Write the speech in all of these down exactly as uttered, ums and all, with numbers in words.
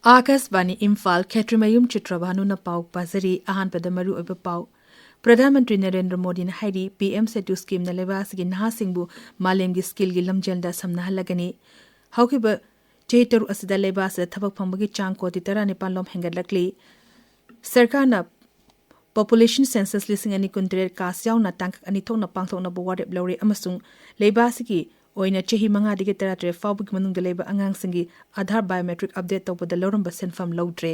ꯑꯥꯀꯥꯁꯕꯥꯅꯤ ꯏꯝꯐꯥꯜ, ꯈꯦꯇ꯭ꯔꯤꯃꯌꯨꯝ ꯆꯤꯇ꯭ꯔꯚꯥꯅꯨꯅ ꯄꯥꯎ ꯄꯥꯖꯔꯤ꯫ ꯑꯍꯥꯟꯕꯗ ꯃꯔꯨꯑꯣꯏꯕ ꯄꯥꯎ꯫ ꯄ꯭ꯔꯙꯥꯟ ꯃꯟꯇ꯭ꯔꯤ ꯅꯔꯦꯟꯗ꯭ꯔ ꯃꯣꯗꯤꯅ ꯍꯥꯏꯔꯤ, ꯄꯤ ꯑꯦꯝ ꯁꯦꯇꯨ ꯁ꯭ꯀꯤꯝꯅ ꯂꯩꯕꯥꯛ ꯑꯁꯤꯒꯤ ꯅꯍꯥꯁꯤꯡꯕꯨ ꯃꯥꯂꯦꯝꯒꯤ ꯁ꯭ꯀꯤꯜꯒꯤ ꯂꯝꯖꯦꯜꯗ ꯁꯝꯅꯍꯜꯂꯒꯅꯤ꯫ ꯍꯧꯈꯤꯕ ꯆꯍꯤ ꯇꯔꯨꯛ ꯑꯁꯤꯗ ꯂꯩꯕꯥꯛ ꯑꯁꯤꯗ ꯊꯕꯛ ꯐꯪꯕꯒꯤ ꯆꯥꯡ ꯀꯣꯇꯤ ꯇꯔꯥꯅꯤꯄꯥꯟ ꯂꯣꯝ ꯍꯦꯟꯒꯠꯂꯛꯂꯤ꯫ ꯁꯔꯀꯥꯔꯅ Population Census ꯂꯤꯁꯤꯡ ꯑꯅꯤ ꯀꯨꯟꯇꯔꯦꯠ ꯀꯥꯁ ꯌꯥꯎꯅ ꯇꯥꯡꯀꯛ ꯑꯅꯤ ꯊꯣꯛꯅ ꯄꯥꯡꯊꯣꯛꯅꯕ ꯋꯥꯔꯦꯞ ꯂꯧꯔꯦ ꯑꯃꯁꯨꯡ ꯂꯩꯕꯥꯛ ꯑꯁꯤꯒꯤ ꯑꯣꯏꯅ ꯆꯍꯤ ꯃꯉꯥꯗꯒꯤ ꯇꯔꯥꯇꯔꯦꯠ ꯐꯥꯎꯕꯒꯤ ꯃꯅꯨꯡꯗ ꯂꯩꯕ ꯑꯉꯥꯡꯁꯤꯡꯒꯤ ꯑꯥꯙꯥꯔ biometric update ꯇꯧꯕꯗ ꯂꯧꯔꯝꯕ ꯁꯦꯟꯐꯝ ꯂꯧꯗ꯭ꯔꯦ꯫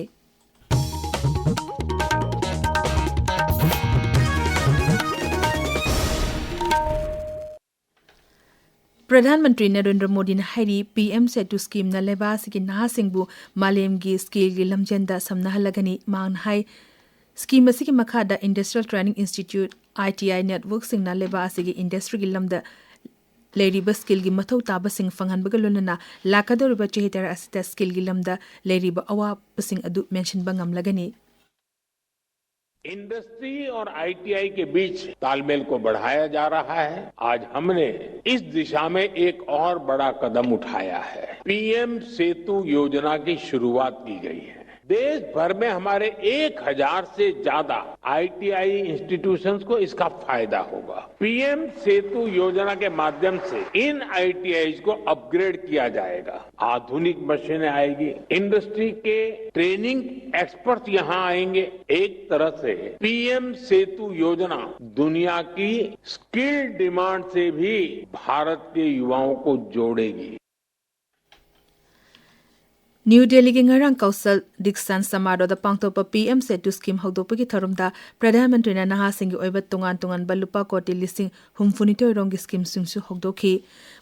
ꯄ꯭ꯔꯙꯥꯟ ꯃꯟꯇ꯭ꯔꯤ ꯅꯔꯦꯟꯗ꯭ꯔ ꯃꯣꯗꯤꯅ ꯍꯥꯏꯔꯤ, ꯄꯤ ꯑꯦꯝ ꯁꯦꯇꯨ ꯁ꯭ꯀꯤꯝꯅ ꯂꯩꯕꯥꯛ ꯑꯁꯤꯒꯤ ꯅꯍꯥꯁꯤꯡꯕꯨ ꯃꯥꯂꯦꯝꯒꯤ ꯁ꯭ꯀꯤꯜꯒꯤ ꯂꯝꯖꯦꯜꯗ ꯁꯝꯅꯍꯜꯂꯒꯅꯤ꯫ ꯃꯍꯥꯛꯅ ꯍꯥꯏ, ꯁ꯭ꯀꯤꯝ ꯑꯁꯤꯒꯤ ꯃꯈꯥꯗ Industrial Training Institute, I T I networkꯁꯤꯡꯅ ꯂꯩꯕꯥꯛ ꯑꯁꯤꯒꯤ ꯏꯟꯗꯁꯇ꯭ꯔꯤꯒꯤ ꯂꯝꯗ ꯂꯩꯔꯤꯕ ꯁ꯭ꯀꯤꯜꯒꯤ ꯃꯊꯧ ꯇꯥꯕꯁꯤꯡ ꯐꯪꯍꯟꯕꯒ ꯂꯣꯏꯅꯅ ꯂꯥꯛꯀꯗꯧꯔꯤꯕ ꯆꯍꯤ ꯇꯔꯥ ꯑꯁꯤꯗ ꯁ꯭ꯀꯤꯜꯒꯤ ꯂꯝꯗ ꯂꯩꯔꯤꯕ ꯑꯋꯥꯕꯁꯤꯡ ꯑꯗꯨ ꯃꯦꯟꯁꯤꯟꯕ ꯉꯝꯂꯒꯅꯤ꯫ इंडस्ट्री और आईटीआई के बीच तालमेल को बढ़ाया जा रहा है। आज हमने इस दिशा में एक और बड़ा कदम उठाया है। पीएम सेतु योजना की शुरुआत की गई है। देश भर में हमारे एक हजार से ज्यादा आईटीआई इंस्टीट्यूशंस को इसका फायदा होगा। पीएम सेतु योजना के माध्यम से इन आईटीआईज को अपग्रेड किया जाएगा। आधुनिक मशीनें आएगी, इंडस्ट्री के ट्रेनिंग एक्सपर्ट यहां आएंगे। एक तरह से पीएम सेतु योजना दुनिया की स्किल डिमांड से भी भारत के युवाओं को जोड़ेगी। ꯅ꯭ꯌꯨ ꯗꯦꯜꯂꯤꯒꯤ ꯉꯔꯥꯡ ꯀꯧꯁꯜ ꯗꯤꯛꯁꯥꯟ ꯁꯃꯥꯔꯣꯍꯗ ꯄꯥꯡꯊꯣꯛꯄ ꯄꯤ ꯑꯦꯝ ꯁꯦꯇꯨ ꯁ꯭ꯀꯤꯝ ꯍꯧꯗꯣꯛꯄꯒꯤ ꯊꯧꯔꯝꯗ ꯄ꯭ꯔꯙꯥꯟ ꯃꯟꯇ꯭ꯔꯤꯅ ꯅꯍꯥꯁꯤꯡꯒꯤ ꯑꯣꯏꯕ ꯇꯣꯉꯥꯟ ꯇꯣꯉꯥꯟꯕ ꯂꯨꯄꯥ ꯀꯣꯇꯤ ꯂꯤꯁꯤꯡ ꯍꯨꯝꯐꯨꯅꯤꯊꯣꯏ ꯔꯣꯝꯒꯤ ꯁ꯭ꯀꯤꯝꯁꯤꯡꯁꯨ ꯍꯧꯗꯣꯛꯈꯤ꯫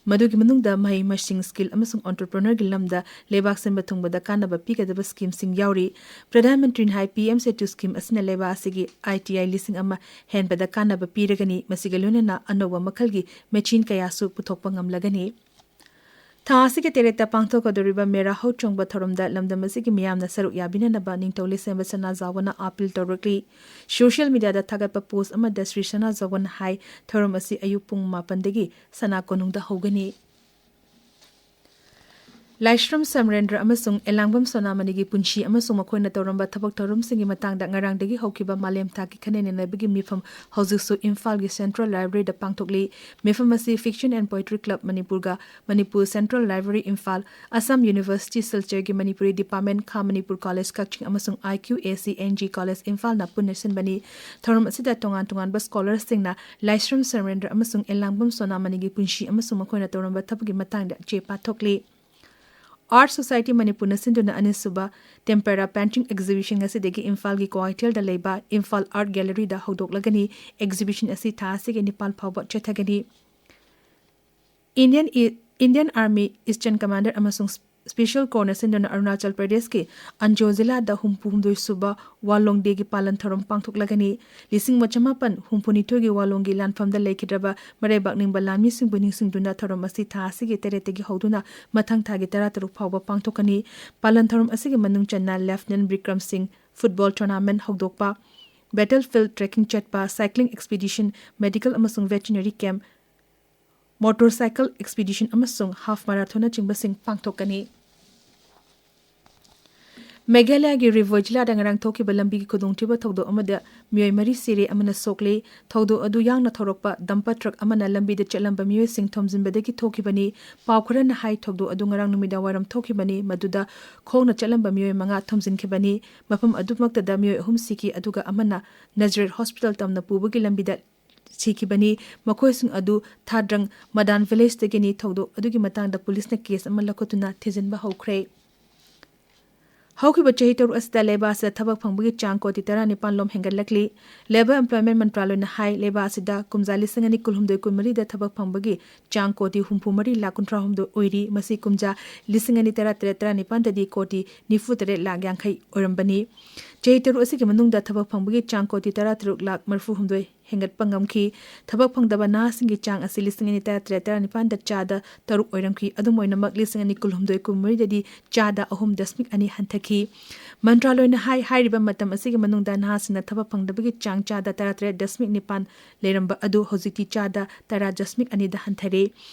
ꯃꯗꯨꯒꯤ ꯃꯅꯨꯡꯗ ꯃꯍꯩ ꯃꯁꯤꯡ, ꯁ꯭ꯀꯤꯜ ꯑꯃꯁꯨꯡ ꯑꯣꯟꯇꯔꯄ꯭ꯔꯤꯅꯔꯒꯤ ꯂꯝꯗ ꯂꯩꯕꯥꯛ ꯁꯤꯟꯕ ꯊꯨꯡꯕꯗ ꯀꯥꯟꯅꯕ ꯄꯤꯒꯗꯕ ꯁ꯭ꯀꯤꯝꯁꯤꯡ ꯌꯥꯎꯔꯤ꯫ ꯄ꯭ꯔꯙꯥꯟ ꯃꯟꯇ꯭ꯔꯤꯅ ꯍꯥꯏ, ꯄꯤ ꯑꯦꯝ ꯁꯦꯇꯨ ꯁ꯭ꯀꯤꯝ ꯑꯁꯤꯅ ꯂꯩꯕꯥꯛ ꯑꯁꯤꯒꯤ ꯑꯥꯏ ꯇꯤ ꯑꯥꯏ ꯂꯤꯁꯤꯡ ꯑꯃ ꯍꯦꯟꯕꯗ ꯀꯥꯟꯅꯕ ꯄꯤꯔꯒꯅꯤ꯫ ꯃꯁꯤꯒ ꯂꯣꯏꯅꯅ ꯑꯅꯧꯕ ꯃꯈꯜꯒꯤ ꯃꯦꯆꯤꯟ ꯀꯌꯥꯁꯨ ꯄꯨꯊꯣꯛꯄ ꯉꯝꯂꯒꯅꯤ꯫ ꯊꯥ ꯑꯁꯤꯒꯤ ꯇꯔꯦꯠꯇ ꯄꯥꯡꯊꯣꯛꯀꯗꯧꯔꯤꯕ ꯃꯦꯔꯥ ꯍꯧ ꯆꯣꯡꯕ ꯊꯧꯔꯝꯗ ꯂꯝꯗꯝ ꯑꯁꯤꯒꯤ ꯃꯤꯌꯥꯝꯅ ꯁꯔꯨꯛ ꯌꯥꯕꯤꯅꯅꯕ ꯅꯤꯡꯊꯧ ꯂꯩꯁꯦꯝꯕ ꯁꯅꯥꯖꯥꯎꯕꯅ ꯑꯥꯄꯤꯜ ꯇꯧꯔꯛꯂꯤ꯫ ꯁꯣꯁꯤꯌꯦꯜ ꯃꯤꯗꯤꯌꯥꯗ ꯊꯥꯒꯠꯄ ꯄꯣꯁ ꯑꯃꯗ ꯁ꯭ꯔꯤ ꯁꯅꯥꯖꯥꯎꯕꯅ ꯍꯥꯏ, ꯊꯧꯔꯝ ꯑꯁꯤ ꯑꯌꯨꯛ ꯄꯨꯡ ꯃꯥꯄꯟꯗꯒꯤ ꯁꯅꯥ ꯀꯣꯅꯨꯡꯗ ꯍꯧꯒꯅꯤ꯫ ꯂꯥꯏꯁ꯭ꯔꯝ ꯁꯝꯔꯦꯟꯗ꯭ꯔ ꯑꯃꯁꯨꯡ ꯑꯦꯂꯥꯡꯕꯝ ꯁꯣꯅꯥꯃꯅꯤꯒꯤ ꯄꯨꯟꯁꯤ ꯑꯃꯁꯨꯡ ꯃꯈꯣꯏꯅ ꯇꯧꯔꯝꯕ ꯊꯕꯛ ꯊꯧꯔꯝꯁꯤꯡꯒꯤ ꯃꯇꯥꯡꯗ ꯉꯔꯥꯡꯗꯒꯤ ꯍꯧꯈꯤꯕ ꯃꯥꯂꯦꯝ ꯊꯥꯛꯀꯤ ꯈꯟꯅ ꯅꯩꯅꯕꯒꯤ ꯃꯤꯐꯝ ꯍꯧꯖꯤꯛꯁꯨ ꯏꯝꯐꯥꯜꯒꯤ Central Library ꯗ ꯄꯥꯡꯊꯣꯛꯂꯤ꯫ ꯃꯤꯐꯝ ꯑꯁꯤ Fiction and Poetry Club ꯃꯅꯤꯄꯨꯔꯒ Manipur Central Library Imphal, Assam University ꯁꯤꯜꯆꯔꯒꯤ Manipuri department, ꯈꯥ ꯃꯅꯤꯄꯨꯔ College ꯀꯛꯆꯤꯡ ꯑꯃꯁꯨꯡ I Q A C N G College ꯏꯝꯐꯥꯜꯅ ꯄꯨꯟꯅ ꯁꯤꯟꯕꯅꯤ꯫ ꯊꯧꯔꯝ ꯑꯁꯤꯗ ꯇꯣꯉꯥꯟ ꯇꯣꯉꯥꯟꯕ scholar ꯁꯤꯡꯅ ꯂꯥꯏꯁ꯭ꯔꯝ ꯁꯝꯔꯦꯟꯗ꯭ꯔ ꯑꯃꯁꯨꯡ ꯑꯦꯂꯥꯡꯕꯝ ꯁꯣꯅꯥꯃꯅꯤꯒꯤ ꯄꯨꯟꯁꯤ ꯑꯃꯁꯨꯡ ꯃꯈꯣꯏꯅ ꯇꯧꯔꯝꯕ ꯊꯕꯛꯀꯤ ꯃꯇꯥꯡꯗ ꯆꯦ ꯄꯥꯊꯣꯛꯂꯤ꯫ Art Society ꯃꯅꯤꯄꯨꯔꯅ ꯁꯤꯟꯗꯨꯅ ꯑꯅꯤꯁꯨꯕ Tempera Painting Exhibition ꯉꯁꯤꯗꯒꯤ ꯏꯝꯐꯥꯜꯒꯤ ꯀ꯭ꯋꯥꯀꯩꯊꯦꯜꯗ ꯂꯩꯕ Imphal Art Gallery ꯗ ꯍꯧꯗꯣꯛꯂꯒꯅꯤ꯫ Exhibition ꯑꯁꯤ ꯊꯥ ꯑꯁꯤꯒꯤ ꯅꯤꯄꯥꯟ ꯐꯥꯎꯕ ꯆꯠꯊꯒꯅꯤ꯫ Indian, Indian Army Eastern Commander ꯑꯃꯁꯨꯡ Special Corps ꯅ ꯁꯤꯟꯗꯨꯅ ꯑꯔꯨꯅꯥꯆꯜ ꯄ꯭ꯔꯗꯦꯁꯀꯤ ꯑꯟꯖꯣ ꯖꯤꯂꯥꯗ ꯍꯨꯝꯐꯨ ꯍꯨꯝꯗꯣꯏ ꯁꯨꯕ ꯋꯥꯂꯣꯡ ꯗꯦꯒꯤ ꯄꯥꯂꯟ ꯊꯧꯔꯝ ꯄꯥꯡꯊꯣꯛꯂꯒꯅꯤ꯫ ꯂꯤꯁꯤꯡ ꯑꯃ ꯆꯃꯥꯄꯟ ꯍꯨꯝꯐꯨ ꯅꯤꯊꯣꯏꯒꯤ ꯋꯥꯂꯣꯡꯒꯤ ꯂꯥꯟꯐꯝꯗ ꯂꯩꯈꯤꯗ꯭ꯔꯕ ꯃꯔꯩꯕꯥꯛ ꯅꯤꯡꯕ ꯂꯥꯟꯃꯤꯁꯤꯡꯕꯨ ꯅꯤꯡꯁꯤꯡꯗꯨꯅ ꯊꯧꯔꯝ ꯑꯁꯤ ꯊꯥ ꯑꯁꯤꯒꯤ ꯇꯔꯦꯠꯇꯒꯤ ꯍꯧꯗꯨꯅ ꯃꯊꯪ ꯊꯥꯒꯤ ꯇꯔꯥꯇꯔꯨꯛ ꯐꯥꯎꯕ ꯄꯥꯡꯊꯣꯛꯀꯅꯤ꯫ ꯄꯥꯂꯟ ꯊꯧꯔꯝ ꯑꯁꯤꯒꯤ ꯃꯅꯨꯡ ꯆꯟꯅ Lieutenant ꯕꯤꯀ꯭ꯔꯝ ꯁꯤꯡ, football tournament ꯍꯧꯗꯣꯛꯄ, battlefield trekking ꯆꯠꯄ, cycling expedition, medical ꯑꯃꯁꯨꯡ veterinary camp, motorcycle expedition ꯑꯃꯁꯨꯡ half marathon ꯅꯆꯤꯡꯕꯁꯤꯡ ꯄꯥꯡꯊꯣꯛꯀꯅꯤ꯫ ꯃꯦꯘꯥꯂꯌꯒꯤ ꯔꯤꯚꯣꯏ ꯖꯤꯂꯥꯗ ꯉꯔꯥꯡ ꯊꯣꯛꯈꯤꯕ ꯂꯝꯕꯤꯒꯤ ꯈꯨꯗꯣꯡꯊꯤꯕ ꯊꯧꯗꯣꯛ ꯑꯃꯗ ꯃꯤꯑꯣꯏ ꯃꯔꯤ ꯁꯤꯔꯦ, ꯑꯃꯅ ꯁꯣꯛꯂꯦ꯫ ꯊꯧꯗꯣꯛ ꯑꯗꯨ ꯌꯥꯡꯅ ꯊꯧꯔꯛꯄ dumper truck ꯑꯃꯅ ꯂꯝꯕꯤꯗ ꯆꯠꯂꯝꯕ ꯃꯤꯑꯣꯏꯁꯤꯡ ꯊꯣꯝꯖꯤꯟꯕꯗꯒꯤ ꯊꯣꯛꯈꯤꯕꯅꯤ꯫ ꯄꯥꯎ ꯈꯔꯅ ꯍꯥꯏ, ꯊꯧꯗꯣꯛ ꯑꯗꯨ ꯉꯔꯥꯡ ꯅꯨꯃꯤꯗꯥꯡ ꯋꯥꯏꯔꯝ ꯊꯣꯛꯈꯤꯕꯅꯤ, ꯃꯗꯨꯗ ꯈꯣꯡꯅ ꯆꯠꯂꯝꯕ ꯃꯤꯑꯣꯏ ꯃꯉꯥ ꯊꯣꯝꯖꯤꯟꯈꯤꯕꯅꯤ꯫ ꯃꯐꯝ ꯑꯗꯨꯃꯛꯇꯗ ꯃꯤꯑꯣꯏ ꯑꯍꯨꯝ ꯁꯤꯈꯤ, ꯑꯗꯨꯒ ꯑꯃꯅ ꯅꯖꯔꯦꯠ ꯍꯣꯁꯄꯤꯇꯥꯜ ꯇꯝꯅ ꯄꯨꯕꯒꯤ ꯂꯝꯕꯤꯗ ꯁꯤꯈꯤꯕꯅꯤ꯫ ꯃꯈꯣꯏꯁꯤꯡ ꯑꯗꯨ ꯊꯥꯗ꯭ꯔꯪ ꯃꯗꯥꯟ ꯚꯤꯂꯦꯖꯇꯒꯤꯅꯤ꯫ ꯊꯧꯗꯣꯛ ꯑꯗꯨꯒꯤ ꯃꯇꯥꯡꯗ ꯄꯨꯂꯤꯁꯅ ꯀꯦꯁ ꯑꯃ ꯂꯧꯈꯠꯇꯨꯅ ꯊꯤꯖꯤꯟꯕ ꯍꯧꯈ꯭ꯔꯦ꯫ ꯍꯧꯈꯤꯕ ꯆꯍꯤ ꯇꯔꯨꯛ ꯑꯁꯤꯗ ꯂꯩꯕꯥꯛ ꯑꯁꯤꯗ ꯊꯕꯛ ꯐꯪꯕꯒꯤ ꯆꯥꯡ ꯀꯣꯇꯤ ꯇꯔꯥꯅꯤꯄꯥꯟ ꯂꯣꯝ ꯍꯦꯟꯒꯠꯂꯛꯂꯤ꯫ Labour Employment ꯃꯟꯇ꯭ꯔꯥꯂꯣꯏꯅ ꯍꯥꯏ, ꯂꯩꯕꯥꯛ ꯑꯁꯤꯗ ꯀꯨꯝꯖꯥ ꯂꯤꯁꯤꯡ ꯑꯅꯤ ꯀꯨꯟꯍꯨꯝꯗꯣꯏ ꯀꯨꯟꯃꯔꯤꯗ ꯊꯕꯛ ꯐꯪꯕꯒꯤ ꯆꯥꯡ ꯀꯣꯇꯤ ꯍꯨꯝꯐꯨ ꯃꯔꯤ ꯂꯥꯈ ꯀꯨꯟꯊ꯭ꯔꯥ ꯍꯨꯝꯗꯣꯏ ꯑꯣꯏꯔꯤ꯫ ꯃꯁꯤ ꯀꯨꯝꯖꯥ ꯂꯤꯁꯤꯡ ꯑꯅꯤ ꯇꯔꯥꯇꯔꯦꯠ ꯇꯔꯥꯅꯤꯄꯥꯟꯗꯗꯤ ꯀꯣꯇꯤ ꯅꯤꯐꯨ ꯇꯔꯦꯠ ꯂꯥꯈ ꯌꯥꯡꯈꯩ ꯑꯣꯏꯔꯝꯕꯅꯤ꯫ ꯆꯍꯤ ꯇꯔꯨꯛ ꯑꯁꯤꯒꯤ ꯃꯅꯨꯡꯗ ꯊꯕꯛ ꯐꯪꯕꯒꯤ ꯆꯥꯡ ꯀꯣꯇꯤ ꯇꯔꯥꯇꯔꯨꯛ ꯂꯥꯈ ꯃꯔꯤꯐꯨ ꯍꯨꯝꯗꯣꯏ ꯍꯦꯟꯒꯠꯄ ꯉꯝꯈꯤ꯫ ꯊꯕꯛ ꯐꯪꯗꯕ ꯅꯍꯥꯁꯤꯡꯒꯤ ꯆꯥꯡ ꯑꯁꯤ ꯂꯤꯁꯤꯡ ꯑꯅꯤ ꯇꯔꯥꯇꯔꯦꯠ ꯇꯔꯥꯅꯤꯄꯥꯟꯗ ꯆꯥꯗ ꯇꯔꯨꯛ ꯑꯣꯏꯔꯝꯈꯤ꯫ ꯑꯗꯨꯝ ꯑꯣꯏꯅꯃꯛ, ꯂꯤꯁꯤꯡ ꯑꯅꯤ ꯀꯨꯟꯍꯨꯝꯗꯣꯏ ꯀꯨꯟꯃꯔꯤꯗꯗꯤ ꯆꯥꯗ ꯑꯍꯨꯝ ꯗꯁꯃꯤꯛ ꯑꯅꯤ ꯍꯟꯊꯈꯤ꯫ ꯃꯟꯇ꯭ꯔꯥꯂꯣꯏꯅ ꯍꯥꯏ, ꯍꯥꯏꯔꯤꯕ ꯃꯇꯝ ꯑꯁꯤꯒꯤ ꯃꯅꯨꯡꯗ ꯅꯍꯥꯁꯤꯡꯅ ꯊꯕꯛ ꯐꯪꯗꯕꯒꯤ ꯆꯥꯡ ꯆꯥꯗ ꯇꯔꯥꯇꯔꯦꯠ ꯗꯁꯃꯤꯛ ꯅꯤꯄꯥꯟ ꯂꯩꯔꯝꯕ ꯑꯗꯨ ꯍꯧꯖꯤꯛꯇꯤ ꯆꯥꯗ ꯇꯔꯥ ꯗꯁꯃꯤꯛ ꯑꯅꯤꯗ ꯍꯟꯊꯔꯦ꯫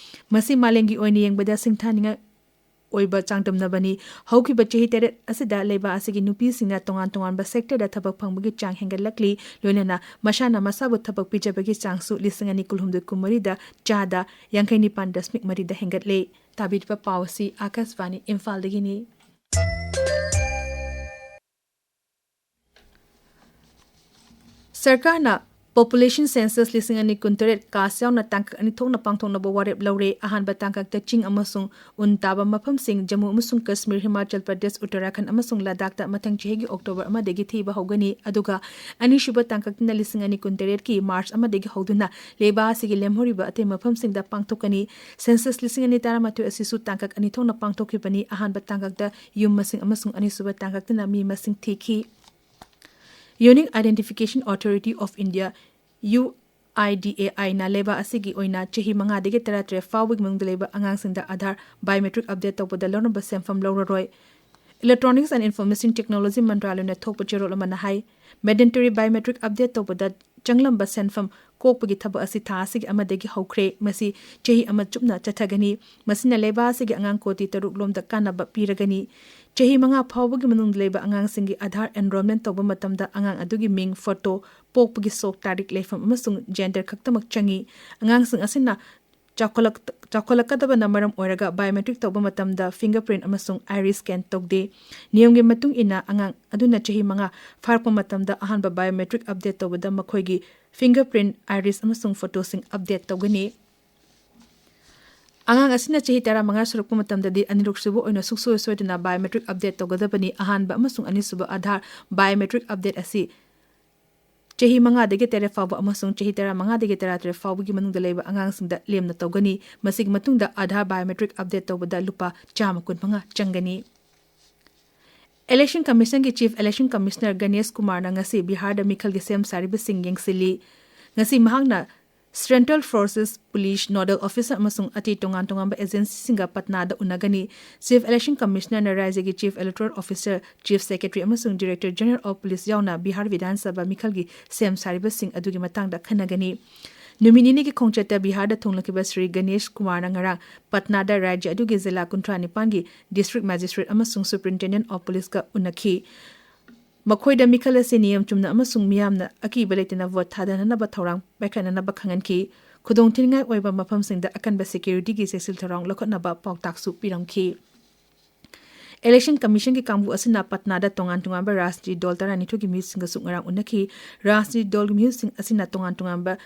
ꯃꯁꯤ ꯃꯥꯂꯦꯝꯒꯤ ꯑꯣꯏꯅ ꯌꯦꯡꯕꯗ ꯁꯤꯡꯊꯥꯅꯤꯡꯉꯥꯏ ꯑꯣꯏꯕ ꯆꯥꯡꯗꯝꯅꯕꯅꯤ꯫ ꯍꯧꯈꯤꯕ ꯆꯍꯤ ꯇꯔꯦꯠ ꯑꯁꯤꯗ ꯂꯩꯕꯥꯛ ꯑꯁꯤꯒꯤ ꯅꯨꯄꯤꯁꯤꯡꯅ ꯇꯣꯉꯥꯟ ꯇꯣꯉꯥꯟꯕ ꯁꯦꯛꯇꯔꯗ ꯊꯕꯛ ꯐꯪꯕꯒꯤ ꯆꯥꯡ ꯍꯦꯟꯒꯠꯂꯛꯂꯤ, ꯂꯣꯏꯅꯅ ꯃꯁꯥꯅ ꯃꯁꯥꯕꯨ ꯊꯕꯛ ꯄꯤꯖꯕꯒꯤ ꯆꯥꯡꯁꯨ ꯂꯤꯁꯤꯡ ꯑꯅꯤ ꯀꯨꯟꯍꯨꯝꯗꯣꯏ ꯀꯨꯟꯃꯔꯤꯗ ꯆꯥꯗ ꯌꯥꯡꯈꯩ ꯅꯤꯄꯥꯟ ꯗꯁꯃꯤꯛ ꯃꯔꯤꯗ ꯍꯦꯟꯒꯠꯂꯦ꯫ ꯇꯥꯕꯤꯔꯤꯕ ꯄꯥꯎ ꯑꯁꯤ ꯑꯥꯀꯥꯁꯕꯥꯅꯤ ꯏꯝꯐꯥꯜꯗꯒꯤꯅꯤ꯫ ꯁꯔꯀꯥꯔꯅ Population Census ꯂꯤꯁꯤꯡ ꯑꯅꯤ ꯀꯨꯟꯇꯔꯦꯠ ꯀꯥꯁ ꯌꯥꯎꯅ ꯇꯥꯡꯀꯛ ꯑꯅꯤ ꯊꯣꯛꯅ ꯄꯥꯡꯊꯣꯛꯅꯕ ꯋꯥꯔꯦꯞ ꯂꯧꯔꯦ꯫ ꯑꯍꯥꯟꯕ ꯇꯥꯡꯀꯛꯇ ꯆꯤꯡ ꯑꯃꯁꯨꯡ ꯎꯟ ꯇꯥꯕ ꯃꯐꯝꯁꯤꯡ, ꯖꯝꯃꯨ ꯑꯃꯁꯨꯡ ꯀꯥꯁꯃꯤꯔ, ꯍꯤꯃꯥꯆꯜ ꯄ꯭ꯔꯗꯦꯁ, ꯎꯠꯇꯔꯥꯈꯟꯗ ꯑꯃꯁꯨꯡ ꯂꯗꯥꯈꯇ ꯃꯊꯪ ꯆꯍꯤꯒꯤ ꯑꯣꯛꯇꯣꯕꯔ ꯑꯃꯗꯒꯤ ꯊꯤꯕ ꯍꯧꯒꯅꯤ꯫ ꯑꯗꯨꯒ ꯑꯅꯤꯁꯨꯕ ꯇꯥꯡꯀꯛꯇꯅ ꯂꯤꯁꯤꯡ ꯑꯅꯤ ꯀꯨꯟꯇꯔꯦꯠꯀꯤ ꯃꯥꯔꯆ ꯑꯃꯗꯒꯤ ꯍꯧꯗꯨꯅ ꯂꯩꯕꯥꯛ ꯑꯁꯤꯒꯤ ꯂꯦꯝꯍꯧꯔꯤꯕ ꯑꯇꯩ ꯃꯐꯝꯁꯤꯡꯗ ꯄꯥꯡꯊꯣꯛꯀꯅꯤ꯫ Census ꯂꯤꯁꯤꯡ ꯑꯅꯤ ꯇꯔꯥꯃꯥꯊꯣꯏ ꯑꯁꯤꯁꯨ ꯇꯥꯡꯀꯛ ꯑꯅꯤ ꯊꯣꯛꯅ ꯄꯥꯡꯊꯣꯛꯈꯤꯕꯅꯤ꯫ ꯑꯍꯥꯟꯕ ꯇꯥꯡꯀꯛꯇ ꯌꯨꯝ ꯃꯁꯤꯡ ꯑꯃꯁꯨꯡ ꯑꯅꯤꯁꯨꯕ ꯇꯥꯡꯀꯛꯇꯅ ꯃꯤ ꯃꯁꯤꯡ ꯊꯤꯈꯤ꯫ Unique Identification Authority of India, U I D A I ꯅ ꯂꯩꯕꯥꯛ ꯑꯁꯤꯒꯤ ꯑꯣꯏꯅ ꯆꯍꯤ ꯃꯉꯥꯗꯒꯤ ꯇꯔꯥꯇꯔꯦꯠ ꯐꯥꯎꯕꯒꯤ ꯃꯅꯨꯡꯗ ꯂꯩꯕ ꯑꯉꯥꯡꯁꯤꯡꯗ ꯑꯥꯙꯥꯔ biometric update ꯇꯧꯕꯗ ꯂꯧꯔꯝꯕ ꯁꯦꯟꯐꯝ ꯂꯧꯔꯔꯣꯏ꯫ Electronics and Information Technology ꯃꯟꯇ꯭ꯔꯥꯂꯌꯅ ꯊꯣꯛꯄ ꯆꯦꯔꯣꯜ ꯑꯃꯅ ꯍꯥꯏ, mandatory biometric update ꯇꯧꯕꯗ ꯆꯪꯂꯝꯕ ꯁꯦꯟꯐꯝ ꯀꯣꯛꯄꯒꯤ ꯊꯕꯛ ꯑꯁꯤ ꯊꯥ ꯑꯁꯤꯒꯤ ꯑꯃꯗꯒꯤ ꯍꯧꯈ꯭ꯔꯦ꯫ ꯃꯁꯤ ꯆꯍꯤ ꯑꯃ ꯆꯨꯞꯅ ꯆꯠꯊꯒꯅꯤ꯫ ꯃꯁꯤꯅ ꯂꯩꯕꯥꯛ ꯑꯁꯤꯒꯤ ꯑꯉꯥꯡ ꯀꯣꯇꯤ ꯇꯔꯨꯛ ꯂꯣꯝꯗ ꯀꯥꯟꯅꯕ ꯄꯤꯔꯒꯅꯤ꯫ ꯆꯍꯤ ꯃꯉꯥ ꯐꯥꯎꯕꯒꯤ ꯃꯅꯨꯡꯗ ꯂꯩꯕ ꯑꯉꯥꯡꯁꯤꯡꯒꯤ ꯑꯥꯙꯥꯔ enrollment ꯇꯧꯕ ꯃꯇꯝꯗ ꯑꯉꯥꯡ ꯑꯗꯨꯒꯤ ꯃꯤꯡ, ꯐꯣꯇꯣ, ꯄꯣꯛꯄꯒꯤ ꯁꯣꯛ, ꯇꯥꯔꯤꯛ, ꯂꯩꯐꯝ ꯑꯃꯁꯨꯡ gender ꯈꯛꯇꯃꯛ ꯆꯪꯏ꯫ ꯑꯉꯥꯡꯁꯤꯡ ꯑꯁꯤꯅ ꯆꯥꯎꯈꯠꯂꯛ-, ꯆꯥꯎꯈꯠꯂꯛꯀꯗꯕꯅ ꯃꯔꯝ ꯑꯣꯏꯔꯒ biometric ꯇꯧꯕ ꯃꯇꯝꯗ fingerprint ꯑꯃꯁꯨꯡ iris scan ꯇꯧꯗꯦ꯫ ꯅꯤꯌꯝꯒꯤ ꯃꯇꯨꯡ ꯏꯟꯅ ꯑꯉꯥꯡ ꯑꯗꯨꯅ ꯆꯍꯤ ꯃꯉꯥ ꯐꯥꯔꯛꯄ ꯃꯇꯝꯗ ꯑꯍꯥꯟꯕ biometric update ꯇꯧꯕꯗ ꯃꯈꯣꯏꯒꯤ fingerprint, iris ꯑꯃꯁꯨꯡ ꯐꯣꯇꯣꯁꯤꯡ update ꯇꯧꯒꯅꯤ꯫ ꯑꯉꯥꯡ ꯑꯁꯤꯅ ꯆꯍꯤ ꯇꯔꯥꯃꯉꯥ ꯁꯨꯔꯛꯄ ꯃꯇꯝꯗꯗꯤ ꯑꯅꯤꯔꯛꯁꯨꯕ ꯑꯣꯏꯅ ꯁꯨꯡꯁꯣꯏ ꯁꯣꯏꯗꯅ biometric update ꯇꯧꯒꯗꯕꯅꯤ꯫ ꯑꯍꯥꯟꯕ ꯑꯃꯁꯨꯡ ꯑꯅꯤꯁꯨꯕ ꯑꯥꯙꯥꯔ biometric update ꯑꯁꯤ ꯆꯍꯤ ꯃꯉꯥꯗꯒꯤ ꯇꯔꯦꯠ ꯐꯥꯎꯕ ꯑꯃꯁꯨꯡ ꯆꯍꯤ ꯇꯔꯥꯃꯉꯥꯗꯒꯤ ꯇꯔꯥꯇꯔꯦꯠ ꯐꯥꯎꯕꯒꯤ ꯃꯅꯨꯡꯗ ꯂꯩꯕ ꯑꯉꯥꯡꯁꯤꯡꯗ ꯂꯦꯝꯅ ꯇꯧꯒꯅꯤ꯫ ꯃꯁꯤꯒꯤ ꯃꯇꯨꯡꯗ ꯑꯥꯙꯥꯔ biometric update ꯇꯧꯕꯗ ꯂꯨꯄꯥ ꯆꯥꯝꯃ ꯀꯨꯟꯃꯉꯥ ꯆꯪꯒꯅꯤ꯫ Election Commissionꯒꯤ Chief Election Commissioner Ganesh ꯀꯨꯃꯥꯔꯅ ꯉꯁꯤ ꯕꯤꯍꯥꯔꯗ ꯃꯤꯈꯜꯒꯤ ꯁꯦꯝ ꯁꯥꯔꯤꯕꯁꯤꯡ ꯌꯦꯡꯁꯤꯜꯂꯤ꯫ ꯉꯁꯤ ꯃꯍꯥꯛꯅ Central Forces, Police, Nodal Officer ꯑꯃꯁꯨꯡ ꯑꯇꯩ ꯇꯣꯉꯥꯟ ꯇꯣꯉꯥꯟꯕ agencyꯁꯤꯡꯒ ꯄꯠꯅꯥꯗ ꯎꯅꯒꯅꯤ꯫ Chief Election Commissionerꯅ ꯔꯥꯖ꯭ꯌꯒꯤ Chief Electoral Officer, Chief Secretary ꯑꯃꯁꯨꯡ Director General of Police ꯌꯥꯎꯅ ꯕꯤꯍꯥꯔ ꯕꯤꯙꯥꯟ ꯁꯚꯥ ꯃꯤꯈꯜꯒꯤ ꯁꯦꯝ ꯁꯥꯔꯤꯕꯁꯤꯡ ꯑꯗꯨꯒꯤ ꯃꯇꯥꯡꯗ ꯈꯟꯅꯒꯅꯤ꯫ ꯅꯨꯃꯤꯠ ꯅꯤꯅꯤꯒꯤ ꯈꯣꯡꯆꯠꯇ ꯕꯤꯍꯥꯔꯗ ꯊꯨꯡꯂꯛꯈꯤꯕ ꯁ꯭ꯔꯤ ꯒꯅꯦꯁ ꯀꯨꯃꯥꯔꯅ ꯉꯔꯥꯡ ꯄꯠꯅꯥꯗ ꯔꯥꯖ꯭ꯌ ꯑꯗꯨꯒꯤ ꯖꯤꯂꯥ ꯀꯨꯟꯊ꯭ꯔꯥ ꯅꯤꯄꯥꯟꯒꯤ District Magistrate ꯑꯃꯁꯨꯡ Superintendent of Policeꯀ ꯎꯅꯈꯤ꯫ ꯃꯈꯣꯏꯗ ꯃꯤꯈꯜ ꯑꯁꯤ ꯅꯤꯌꯝ ꯆꯨꯝꯅ ꯑꯃꯁꯨꯡ ꯃꯤꯌꯥꯝꯅ ꯑꯀꯤꯕ ꯂꯩꯇꯅ vote ꯊꯥꯗꯅꯅꯕ ꯊꯧꯔꯥꯡ ꯄꯥꯏꯈꯠꯅꯅꯕ ꯈꯪꯍꯟꯈꯤ꯫ ꯈꯨꯗꯣꯡꯊꯤꯅꯤꯡꯉꯥꯏ ꯑꯣꯏꯕ ꯃꯐꯝꯁꯤꯡꯗ ꯑꯀꯟꯕ securityꯒꯤ ꯆꯦꯛꯁꯤꯜ ꯊꯧꯔꯥꯡ ꯂꯧꯈꯠꯅꯕ ꯄꯥꯎꯇꯥꯛꯁꯨ ꯄꯤꯔꯝꯈꯤ꯫ Election Commissionꯒꯤ ꯀꯥꯡꯕꯨ ꯑꯁꯤꯅ ꯄꯠꯅꯥꯗ ꯇꯣꯉꯥꯟ ꯇꯣꯉꯥꯟꯕ ꯔꯥꯖꯅꯤꯇꯤ ꯗꯜ ꯇꯔꯥꯅꯤꯊꯣꯏꯒꯤ ꯃꯤꯍꯨꯠꯁꯤꯡꯒꯁꯨ ꯉꯔꯥꯡ ꯎꯅꯈꯤ꯫ ꯔꯥꯖꯅꯤꯇꯤ ꯗꯜꯒꯤ ꯃꯤꯍꯨꯠꯁꯤꯡ ꯑꯁꯤꯅ ꯇꯣꯉꯥꯟ ꯇꯣꯉꯥꯟꯕ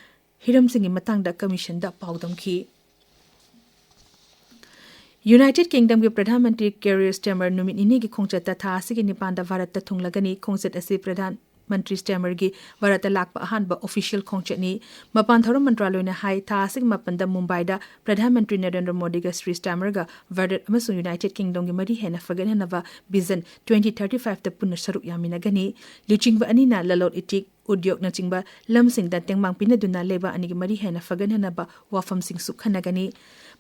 ꯍꯤꯔꯝꯁꯤꯡꯒꯤ ꯃꯇꯥꯡꯗ commissionꯗ ꯄꯥꯎꯗꯝꯈꯤ꯫ United Kingdomꯒꯤ ꯄ꯭ꯔꯙꯥꯟ ꯃꯟꯇ꯭ꯔꯤ ꯀꯤꯌꯔ ꯁ꯭ꯇꯥꯔꯃꯔ ꯅꯨꯃꯤꯠ ꯅꯤꯅꯤꯒꯤ ꯈꯣꯡꯆꯠꯇ ꯊꯥ ꯑꯁꯤꯒꯤ ꯅꯤꯄꯥꯟꯗ ꯚꯥꯔꯠꯇ ꯊꯨꯡꯂꯒꯅꯤ꯫ ꯈꯣꯡꯆꯠ ꯑꯁꯤ ꯄ꯭ꯔꯙꯥꯟ ꯃꯟꯇ꯭ꯔꯤ ꯁ꯭ꯇꯥꯔꯃꯔꯒꯤ ꯚꯥꯔꯠꯇ ꯂꯥꯛꯄ ꯑꯍꯥꯟꯕ official ꯈꯣꯡꯆꯠꯅꯤ꯫ ꯃꯄꯥꯟ ꯊꯧꯔꯝ ꯃꯟꯇ꯭ꯔꯥꯂꯣꯏꯅ ꯍꯥꯏ, ꯊꯥ ꯑꯁꯤꯒꯤ ꯃꯥꯄꯟꯗ ꯃꯨꯝꯕꯥꯏꯗ ꯄ꯭ꯔꯙꯥꯟ ꯃꯟꯇ꯭ꯔꯤ ꯅꯔꯦꯟꯗ꯭ꯔ ꯃꯣꯗꯤꯒ ꯁ꯭ꯔꯤ ꯁ꯭ꯇꯥꯔꯃꯔꯒ ꯚꯥꯔꯠ ꯑꯃꯁꯨꯡ United Kingdomꯒꯤ ꯃꯔꯤ ꯍꯦꯟꯅ ꯐꯒꯠꯍꯟꯅꯕ Vision twenty thirty fiveꯇ ꯄꯨꯟꯅ ꯁꯔꯨꯛ ꯌꯥꯃꯤꯟꯅꯒꯅꯤ꯫ ꯂꯨꯆꯤꯡꯕ ꯑꯅꯤꯅ ꯂꯂꯣꯟ ꯏꯇꯤꯛ, ꯎꯗ꯭ꯌꯣꯒꯅꯆꯤꯡꯕ ꯂꯝꯁꯤꯡꯗ ꯇꯦꯡꯕꯥꯡ ꯄꯤꯅꯗꯨꯅ ꯂꯩꯕꯥꯛ ꯑꯅꯤꯒꯤ ꯃꯔꯤ ꯍꯦꯟꯅ ꯐꯒꯠꯍꯟꯅꯕ ꯋꯥꯐꯝꯁꯤꯡꯁꯨ ꯈꯟꯅꯒꯅꯤ꯫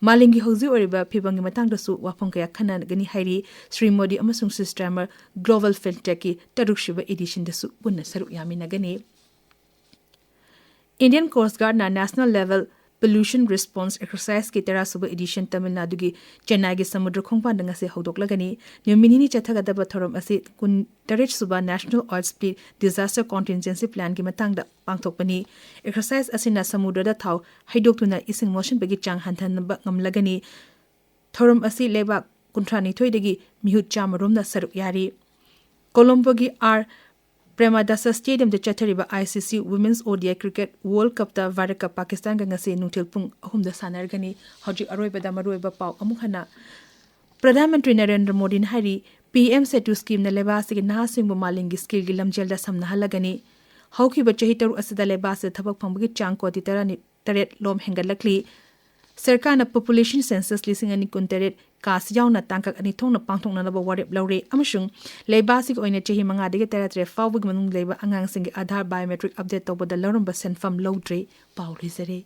ꯃꯥꯂꯦꯝꯒꯤ ꯍꯧꯖꯤꯛ ꯑꯣꯏꯔꯤꯕ ꯐꯤꯕꯝꯒꯤ ꯃꯇꯥꯡꯗꯁꯨ ꯋꯥꯐꯝ ꯀꯌꯥ ꯈꯟꯅꯒꯅꯤ ꯍꯥꯏꯔꯤ꯫ ꯁ꯭ꯔꯤ ꯃꯣꯗꯤ ꯑꯃꯁꯨꯡ ꯁ꯭ꯔꯤ ꯁ꯭ꯇꯥꯔꯃꯔ Global FinTechꯀꯤ ꯇꯔꯨꯛꯁꯨꯕ editionꯗꯁꯨ ꯄꯨꯟꯅ ꯁꯔꯨꯛ ꯌꯥꯃꯤꯟꯅꯒꯅꯤ꯫ Indian Coast Guardꯅ National Level Pollution Response Exerciseꯀꯤ ꯇꯔꯥꯁꯨꯕ edition Tamil ꯅꯥꯗꯨꯒꯤ ꯆꯦꯟꯅꯥꯏꯒꯤ ꯁꯃꯨꯗ꯭ꯔ ꯈꯣꯡꯕꯥꯟꯗ ꯉꯁꯤ ꯍꯧꯗꯣꯛꯂꯒꯅꯤ꯫ ꯅꯨꯃꯤꯠ ꯅꯤꯅꯤ ꯆꯠꯊꯒꯗꯕ ꯊꯧꯔꯝ ꯑꯁꯤ ꯀꯨꯟꯇꯔꯦꯠꯁꯨꯕ National Oil Spill Disaster Contingency Planꯒꯤ ꯃꯇꯥꯡꯗ ꯄꯥꯡꯊꯣꯛꯄꯅꯤ꯫ Exercise ꯑꯁꯤꯅ ꯁꯃꯨꯗ꯭ꯔꯗ ꯊꯥꯎ ꯍꯩꯗꯣꯛꯇꯨꯅ ꯏꯁꯤꯡ ꯃꯣꯠꯁꯤꯟꯕꯒꯤ ꯆꯥꯡ ꯍꯟꯊꯍꯟꯕ ꯉꯝꯂꯒꯅꯤ꯫ ꯊꯧꯔꯝ ꯑꯁꯤ ꯂꯩꯕꯥꯛ ꯀꯨꯟꯊ꯭ꯔꯥꯅꯤꯊꯣꯏꯗꯒꯤ ꯃꯤꯍꯨꯠ ꯆꯥꯝꯃ ꯔꯣꯝꯅ ꯁꯔꯨꯛ ꯌꯥꯔꯤ꯫ ꯀꯣꯂꯣꯝꯕꯣꯒꯤ ꯑꯥꯔ ꯄ꯭ꯔꯦꯃꯗꯥꯁ ꯁ꯭ꯇꯦꯗꯤꯌꯝꯗ ꯆꯠꯊꯔꯤꯕ ICC Women's ODI Cricket World Cupꯇ ꯚꯥꯔꯠꯀ ꯄꯥꯀꯤꯁꯇꯥꯟꯒ ꯉꯁꯤ ꯅꯨꯡꯊꯤꯜ ꯄꯨꯡ ꯑꯍꯨꯝꯗ ꯁꯥꯟꯅꯔꯒꯅꯤ꯫ ꯍꯧꯖꯤꯛ ꯑꯔꯣꯏꯕꯗ ꯃꯔꯨꯑꯣꯏꯕ ꯄꯥꯎ ꯑꯃꯨꯛ ꯍꯟꯅ꯫ ꯄ꯭ꯔꯙꯥꯟ ꯃꯟꯇ꯭ꯔꯤ ꯅꯔꯦꯟꯗ꯭ꯔ ꯃꯣꯗꯤꯅ ꯍꯥꯏꯔꯤ, PM SETU schemeꯅ ꯂꯩꯕꯥꯛ ꯑꯁꯤꯒꯤ ꯅꯍꯥꯁꯤꯡꯕꯨ ꯃꯥꯂꯦꯝꯒꯤ skillꯒꯤ ꯂꯝꯖꯦꯜꯗ ꯁꯝꯅꯍꯜꯂꯒꯅꯤ꯫ ꯍꯧꯈꯤꯕ ꯆꯍꯤ ꯇꯔꯨꯛ ꯑꯁꯤꯗ ꯂꯩꯕꯥꯛ ꯑꯁꯤꯗ ꯊꯕꯛ ꯐꯪꯕꯒꯤ ꯆꯥꯡ ꯀꯣꯇꯤ ꯇꯔꯥꯅꯤ ꯇꯔꯦꯠ ꯂꯣꯝ ꯍꯦꯟꯒꯠꯂꯛꯂꯤ꯫ ꯁꯔꯀꯥꯔꯅ Population Census ꯂꯤꯁꯤꯡ ꯑꯅꯤ ꯀꯨꯟꯇꯔꯦꯠ ꯀꯥꯁꯤ ꯌꯥꯎꯅ ꯇꯥꯡꯀꯛ ꯑꯅꯤ ꯊꯣꯛꯅ ꯄꯥꯡꯊꯣꯛꯅꯅꯕ ꯋꯥꯔꯦꯞ ꯂꯧꯔꯦ ꯑꯃꯁꯨꯡ ꯂꯩꯕꯥꯛ ꯑꯁꯤꯒꯤ ꯑꯣꯏꯅ ꯆꯍꯤ ꯃꯉꯥꯗꯒꯤ ꯇꯔꯥꯇꯔꯦꯠ ꯐꯥꯎꯕꯒꯤ ꯃꯅꯨꯡꯗ ꯂꯩꯕ ꯑꯉꯥꯡꯁꯤꯡꯒꯤ ꯑꯥꯙꯥꯔ biometric update ꯇꯧꯕꯗ ꯂꯧꯔꯝꯕ ꯁꯦꯟꯐꯝ ꯂꯧꯗ꯭ꯔꯦ꯫ ꯄꯥꯎ ꯂꯣꯏꯖꯔꯦ꯫